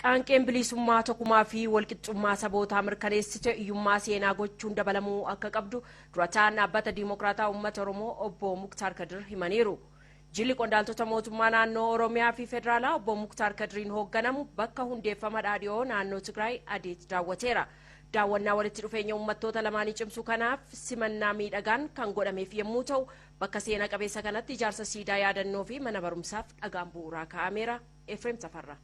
Qaanqeen bilisummaa, tokkummaa fi walqixxummaa sabootaa mirkaneessite hiyyummaa seenaa gochuun dabalamuu akka qabdu durataan Dhaabbata Diimokiraataa Uummata Oromoo Obbo Muktaar Kadir himaniiru. Jilli qondaaltota mootummaa naannoo Oromiyaa fi Federaalaa Obbo Muktaar Kadiriin hoogganamu bakka hundeeffama dhaadhiyoo naannoo Tigraay Adeet daawwateera. Daawwannaa walitti dhufeenya uummattoota lamaanii cimsu kanaaf simannaa miidhagaan kan godhameef yommuu ta'u, bakka seena qabeessa kanatti ijaarsa siidaa yaadannoo fi mana barumsaaf dhagaan bu'uuraa kaa'ameera. Efreem Tafarraa.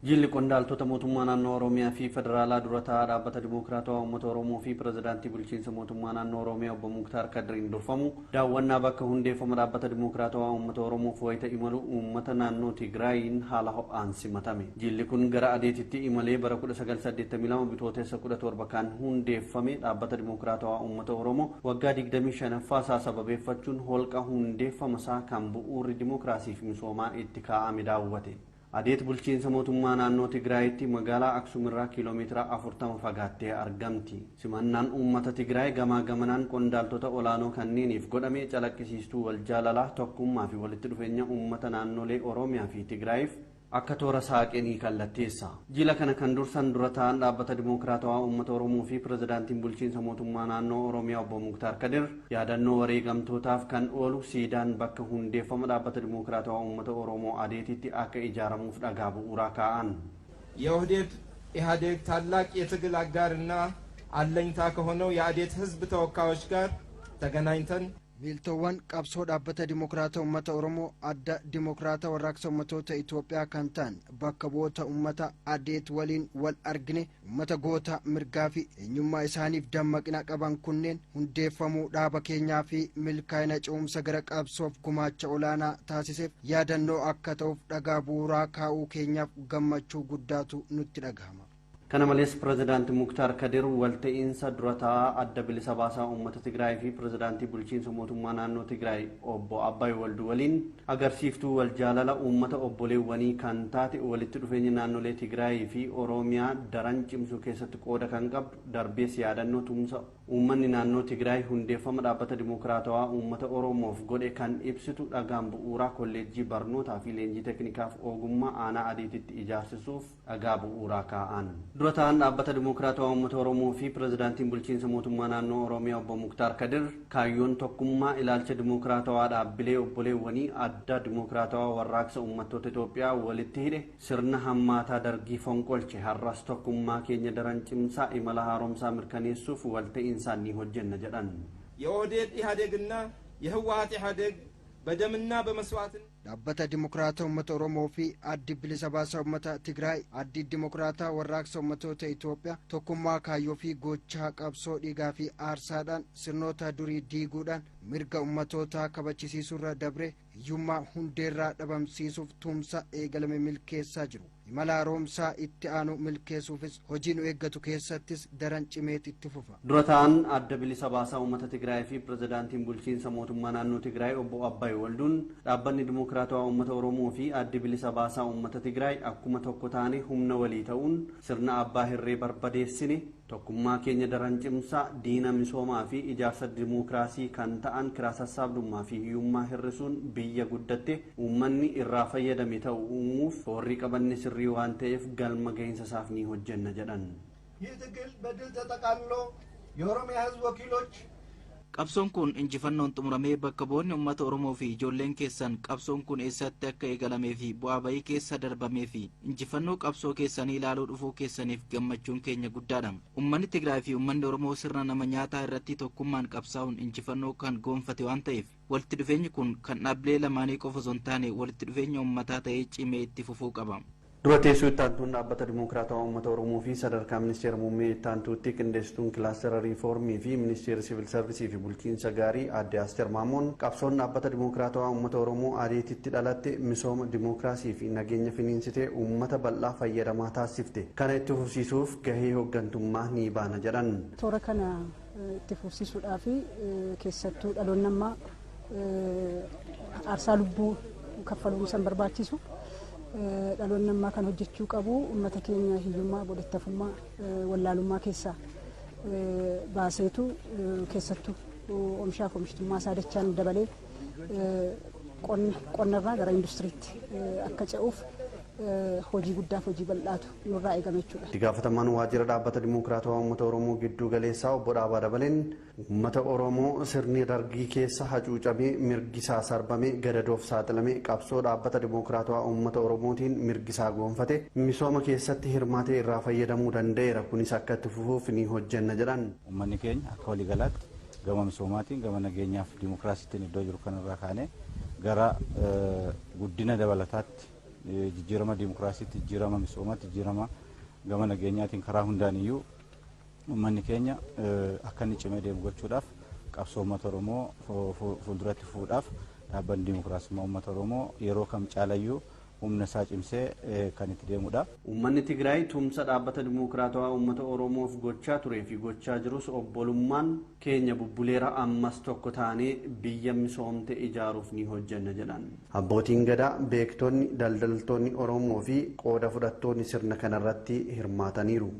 Jilli qondaaltota mootummaa naannoo Oromiyaa fi Federaalaa dura taa'aa Dhaabbata Dimookiraatawaa Uummata Oromoo fi Pirezidaantii Bulchiinsa Mootummaa Naannoo Oromiyaa Obbo Muktaar Kadiriin durfamu daawwannaa bakka hundeeffama Dhaabbata Dimookiraatawaa Uummata Oromoof wayita imalu uummata naannoo Tigraayiin haala ho'aan simatame. Jilli kun gara Adeetitti imalee bara 1982 Bitootessa 17 kan hundeeffame Dhaabbata Dimookiraatawaa Uummata Oromoo waggaa 25ffaa isaa sababeeffachuun holqa hundeeffama isaa kan bu'uurri dimookiraasii fi misoomaa itti kaa'ame daawwate. Adeet bulchiinsa mootummaa naannoo Tigraayitti magaalaa Aksum irraa kiiloomeetira 40 fagaattee argamti. Simannaan uummata Tigraay gamaa gamanaan qondaaltota olaanoo kanneeniif godhame calaqqisiistuu wal jaalalaa, tokkummaa fi walitti dhufeenya uummata naannolee Oromiyaa fi Tigraayiif akka toora saaqee ni kallatteessa. Jila kana kan dursan dura taa'aan Dhaabbata Dimookiraatawaa Uummata Oromoo fi Pirezidaantiin Bulchiinsa Mootummaa Naannoo Oromiyaa Obbo Muktaar Kadir yaadannoo wareegamtootaaf kan oolu siidaan bakka hundeeffama Dhaabbata Dimookiraatawaa Uummata Oromoo Adeetitti akka ijaaramuuf dhagaa bu'uuraa kaa'an. የኦህዴድ ኢህአዴግ ታላቅ የትግል አጋርና አለኝታ ከሆነው የአዴት ህዝብ ተወካዮች ጋር ተገናኝተን Miiltoowwan qabsoo Dhaabbata Dimokiraata Uummata Oromoo, Adda Dimokiraata Warraaqsa Uummatoota Itoophiyaa kan ta'an bakka bu'oota uummata Adeet waliin wal argine. Uummata goota mirgaa fi eenyummaa isaaniif dammaqina qaban kunneen hundeeffamuu dhaaba keenyaa fi milkaa'ina ce'umsa gara qabsoof gumaacha olaanaa taasiseef yaadannoo akka ta'uuf dhagaa bu'uuraa kaa'uu keenyaaf gammachuu guddaatu nutti dhagahama. Kana malees Pirezidaanti Muktaar Kadir walta'iinsa dura taa'aa Adda Bilisa Baasaa Uummata Tigraay fi Pirezidaantii Bulchiinsa Mootummaa Naannoo Tigraay Obbo Abbaay Walduu waliin agarsiiftuu wal jaalala uummata obboleewwanii kan taate, walitti dhufeenya naannolee Tigraay fi Oromiyaa daran cimsuu keessatti qooda kan qabdu, darbees yaadannoo tumsa uummanni naannoo Tigraay hundeeffama Dhaabbata Dimookiraatawaa Uummata Oromoof godhe kan ibsitu dhagaan bu'uuraa kolleejjii barnootaa fi leenjii teeknikaaf ogummaa aanaa Adeetitti ijaarsisuuf dhagaa bu'uuraa kaa'an. Dura ta'an Dhaabbata Dimookiraatawaa Uummata Oromoo fi Pirezidaantiin Bulchiinsa Mootummaa Naannoo Oromiyaa Obbo Muktaar Kadir kaayyoon tokkummaa ilaalcha dimookiraatawaa dhaabbilee obboleewwanii Adda Dimookiraatawaa Warraaqsa Uummattoota Itoophiyaa walitti hidhe sirna hammaataa Dargii fonqolche. Har'as tokkummaa keenya daran cimsaa imala haaromsaa mirkaneessuuf walta'iinsaan ni hojjenna jedhan. የኦህዴድ ኢህአዴግና የህወሀት ኢህአዴግ በደምና በመስዋዕት Dhaabbata Dimokiraata Uummata Oromoo fi Addi Bilisa Baasaa Uummata Tigraay, Addi Dimokiraataa Warraaqsa Uummatoota Itoophiyaa tokkummaa kaayyoo fi gochaa qabsoo dhiigaa fi aarsaadhaan sirnoota durii diiguudhaan mirga uummatootaa kabachisiisuurra dabre hiyyummaa hundeerraa dhabamsiisuuf tumsa eegalame milkeessaa jiru. Imala haaromsaa itti aanu milkeessuufis hojii nu eeggatu keessattis daran cimeet itti fufa. Dura ta'an Adda Bilisa Baasaa Uummata Tigraay fi Pirezidaantiin Bulchiinsa Mootummaa Naannoo Tigraay Obbo Abbaay Walduun Dhaabbanni Dimookiraatawaa Uummata Oromoo fi Addi Bilisa Baasaa Uummata Tigraay akkuma tokko taane humna walii ta'uun sirna abbaa hirree barbadeessine, tokkummaa keenya daran cimsaa diina misoomaa fi ijaarsa dimookiraasii kan ta'an kiraa sassaabdummaa fi hiyyummaa hir'isuun biyya guddatte uummanni irraa fayyadame ta'u uumuuf toorri qabanne sirrii waan ta'eef galma gahinsa isaaf ni hojjenna jedhan. ይህ ትግል በድል ተጠቃልሎ የኦሮሚያ ሕዝብ ወኪሎች Qabsoon kun injifannoon xumuramee bakka bu'oonni uummata Oromoo fi ijoolleen keessan qabsoon kun eessatti akka eegalamee fi bu'aa bayii keessa darbamee fi injifannoo qabsoo keessanii ilaaluu dhufuu keessaniif gammachuun keenya guddaadha. Uummanni Tigraay fi uummanni Oromoo sirna nama nyaataa irratti tokkummaan qabsaa'uun injifannoo kan goonfate waan ta'eef, walitti dhufeenyi kun kan dhaabbilee lamaanii qofa osoo hin taane walitti dhufeenya uummataa ta'ee cimee itti fufuu qaba. Dura teessoo itti aantuun Dhaabbata Dimookiraatawaa Uummata Oromoo fi sadarkaa ministeera muummee itti aantuutti qindeessituun kilaastera riifoormii fi ministeera siivil sarvisii fi bulchiinsa gaarii Aadde Asteer Maamoon qabsoon Dhaabbata Dimookiraatawaa Uummata Oromoo Adeetitti dhalatte misooma, dimookiraasii fi nageenya finiinsitee uummata bal'aa fayyadamaa taasifte. Kana itti fufsiisuuf gahee hooggantummaa ni baana jedhan. Toora kana itti fufsiisuudhaaf keessattuu dhaloonni ammaa aarsaa lubbuu kaffaluun isaan barbaachisu. Dhaloonni ammaa kan hojjechuu qabu uummata keenya hiyyummaa, godhattafummaa, wallaalummaa keessaa baaseetu keessattuu oomishaaf oomishtummaa isaa dachaan dabalee Qonnarraa gara industiriitti akka ce'uuf hojii guddaaf hojii bal'aatu nurraa eegama jechuudha. Itti gaafatamaan waajjira dhaabbata Dimokiraatawaa Uummata Oromoo gidduu galeessaa obbo Dhaabaa Dabaleen uummata Oromoo sirni dargii keessa hacuucamee, mirgisaa sarbamee, gadadoof saaxilamee, qabsoo dhaabbata Dimokiraatawaa Uummata Oromootiin mirgisaa goonfate misooma keessatti hirmaatee irraa fayyadamuu danda'eera. Kunis akka itti fufuuf ni hojjenna jedhan. Uummanni keenya akka waliigalaatti gama misoomaatiin, gama nageenyaaf dimokiraasiitiin iddoo jiru kanarraa kaanee gara guddina dabalataatti, jijjiirama dimokiraasiitti, jijjiirama misoomaatti, jijjiirama gama nageenyaatiin karaa hundaan iyyuu uummanni keenya akka inni cimee deemu gochuudhaaf, qabsoo uummata Oromoo fuulduratti fuudhaaf dhaabbanni dimokiraasummaa uummata Oromoo yeroo kam caalayyuu humna isaa cimsee kan itti deemudha. Uummanni Tigraay tumsa dhaabbata Dimokiraatawaa Uummata Oromoof gochaa turee fi gochaa jirus obbolummaan keenya bubbuleera, ammas tokko taanee biyya misoomte ijaaruuf ni hojjenna jedhan. Abbootiin gadaa, beektonni, daldaltoonni Oromoo fi qooda fudhattoonni sirna kanarratti hirmaataniiru.